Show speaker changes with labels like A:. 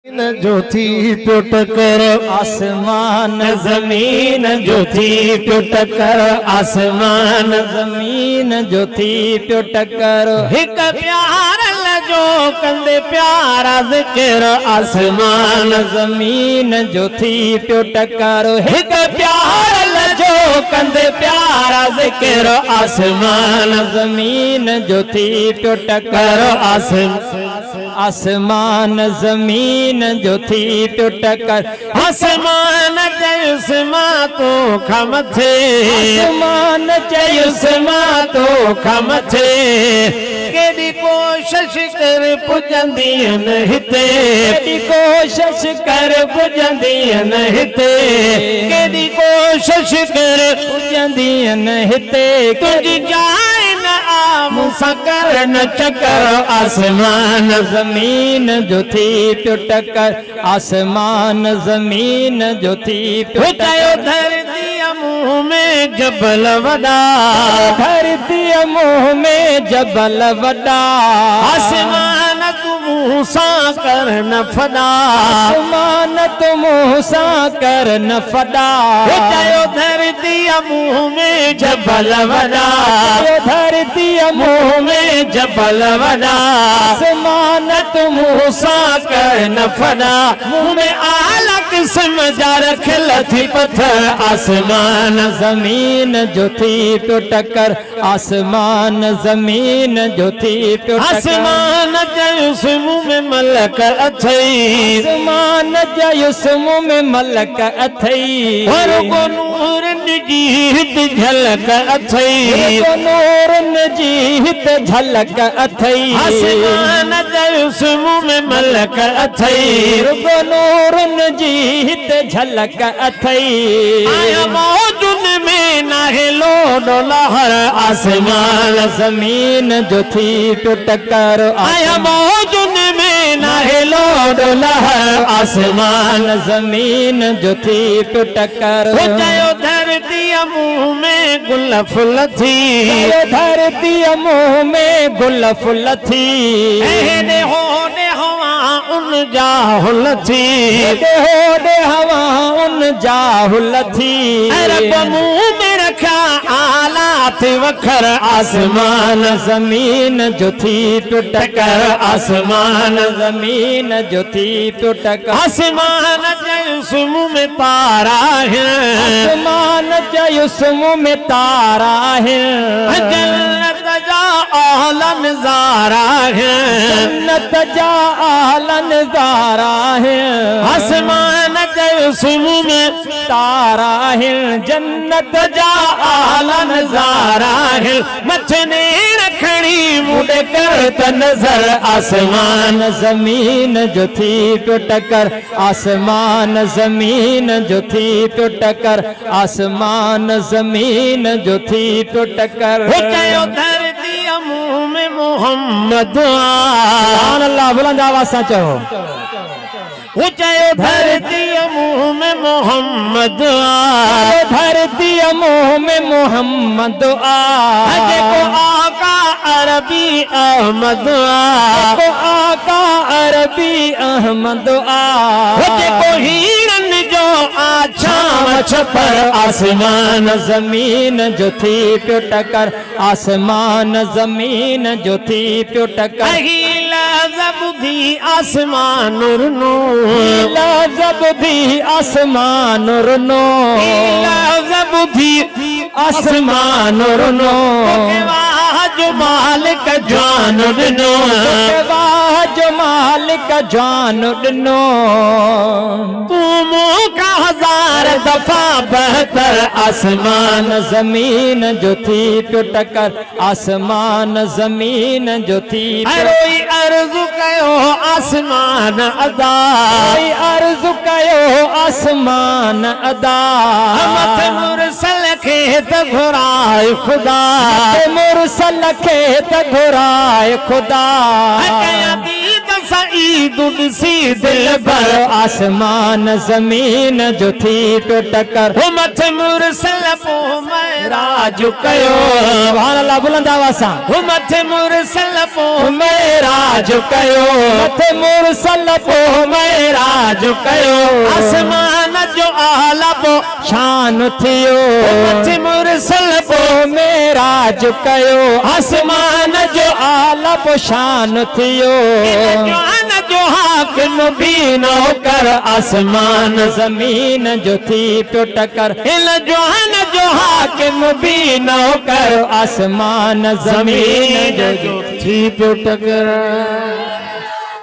A: زمين جو ٿي پيو ٽڪر.
B: آسمان زمين جو ٿي پيو ٽڪر. آسمان زمين جو ٿي پيو ٽڪر.
A: هڪ پيارل جو ڪندي پيارا ذڪر. آسمان
B: زمين جو ٿي پيو ٽڪر.
A: هڪ پيارل جو ڪندي پيارا ذڪر. آسمان
B: زمين جو ٿي پيو ٽڪر. آسمان زمين جو ٿي پيو ٽڪر.
A: آسمان چيس مان تو کان مٿي.
B: آسمان چيس مان تو کان مٿي.
A: ڪيڏي ڪوشش ڪر پڄندين هتي.
B: ڪيڏي ڪوشش ڪر پڄندين هتي.
A: ڪيڏي ڪوشش ڪر
B: پڄندين هتي.
A: تنهنجي جاء نه آ مون سان ڪر نه چڪر. آسمان
B: زمين جو ٿي پيو ٽڪر. آسمان زمين جو ٿي پيو ٽڪر.
A: چيو ڌرتيء منهن ۾ جبل وڏا.
B: ڌرتيء منهن ۾ جبل وڏا.
A: آسمان تون مون سان ڪر نه ڦڏا.
B: آسمان تون مون سان ڪر نه ڦڏا.
A: چيو ڌرتيء منهن ۾ جبل وڏا.
B: چيو ڌرتيء منهن
A: ۾ جبل وڏا.
B: آسمان تون
A: مون سان ڪر نه ڦڏا. مون ۾ اعليٰ قسم جا رکيل ٿي پٿر. آسمان
B: زمين جو ٿي پيو ٽڪر. آسمان زمين جو ٿي پيو ٽڪر.
A: آسمان چيس مون ۾ ملڪ اٿئي.
B: آسمان چيس مون ۾ ملڪ اٿئي.
A: رڳو نورن جي هت جهلڪ اٿئي.
B: رڳو نورن جي هت جهلڪ اٿئي.
A: آسمان چيس مون ۾ ملڪ اٿئي.
B: رڳو نورن جي هت جهلڪ اٿئي.
A: آيا موجن ۾ ناهي لوڏو لهر. آسمان
B: زمين جو ٿي پيو ٽڪر.
A: آيا موجن ۾ ناهي لوڏو لهر. آسمان
B: زمين جو ٿي پيو ٽڪر.
A: چيو ڌرتيء منهن ۾ گل ڦل ٿي.
B: چيو ڌرتيء منهن ۾ گل ڦل ٿي.
A: هيڏي هوڏي هوا ان جا هل ٿي.
B: هيڏي هوڏي هوا ان جا هل ٿي.
A: رب مون ۾ رکيا اعليٰ ٿي وکر. آسمان
B: زمين جو ٿي پيو ٽڪر.
A: آسمان
B: زمين جو ٿي پيو ٽڪر.
A: آسمان چيس مون ۾ تارا آهن.
B: آسمان چيس مون ۾ تارا آهن.
A: جنت جا اعليٰ نظارا آهن.
B: جنت جا اعليٰ نظارا آهن.
A: آسمان چيس مون ۾
B: تارا آهن. جنت
A: جا اعليٰ نظارا آهن. مٿي نيڻ کڻي مون ڏي ڪر ته نظر. آسمان
B: زمين جو ٿي پيو ٽڪر. آسمان زمين جو ٿي پيو ٽڪر. آسمان زمين جو ٿي پيو ٽڪر.
A: چيو ڌرتيء منهن ۾ محمد آ.
B: سبحان الله بلند آواز سان چئو.
A: چيو ڌرتيء منهن ۾ محمد آ.
B: چيو ڌرتيء منهن ۾ محمد آ.
A: جيڪو آقا عربي احمد آ.
B: جيڪو آقا عربي احمد آ.
A: جيڪو هيرن جو آ ڇانو ڇپر. آسمان
B: زمين جو ٿي پيو ٽڪر. آسمان زمين جو ٿي پيو ٽڪر.
A: هي لحظه ٻڌي آسمان رنو.
B: هي لحظه ٻڌي آسمان رنو.
A: هي لحظه ٻڌي
B: آسمان رنو.
A: توکي واهه جو مالڪ جوان ڏنو.
B: توکي واهه جو مالڪ جوان ڏنو.
A: تون مون کان هزار دفعا بهتر. آسمان
B: زمين جو ٿي پيو ٽڪر. آسمان زمين جو ٿي پيو.
A: روئي عرض ڪيو آسمان ادا.
B: روئي عرض ڪيو آسمان ادا.
A: مٿي مرسل کي ته گهرائي خدا.
B: مٿي مرسل کي ته گهرائي خدا.
A: ڪيان ديد سعيد ڏسي دلبر.
B: آسمان زمين جو ٿي پيو ٽڪر.
A: مٿي مرسل پوء معراج ڪيو.
B: سبحان الله بلند آواز سان.
A: مٿي مرسل پوء معراج ڪيو.
B: مٿي مرسل پوء معراج.
A: معراج ڪيو. آسمان جو اعليٰ پو
B: شان ٿيو.
A: مٿي مرسل پو
B: معراج ڪيو.
A: آسمان جو
B: اعليٰ پو شان ٿيو.
A: هن جهان جو حاڪم به نوڪر آسمان
B: زمين جو ٿي پيو ٽڪر.
A: هن جهان جو حاڪم به نوڪر
B: آسمان زمين
A: جو ٿي پيو ٽڪر.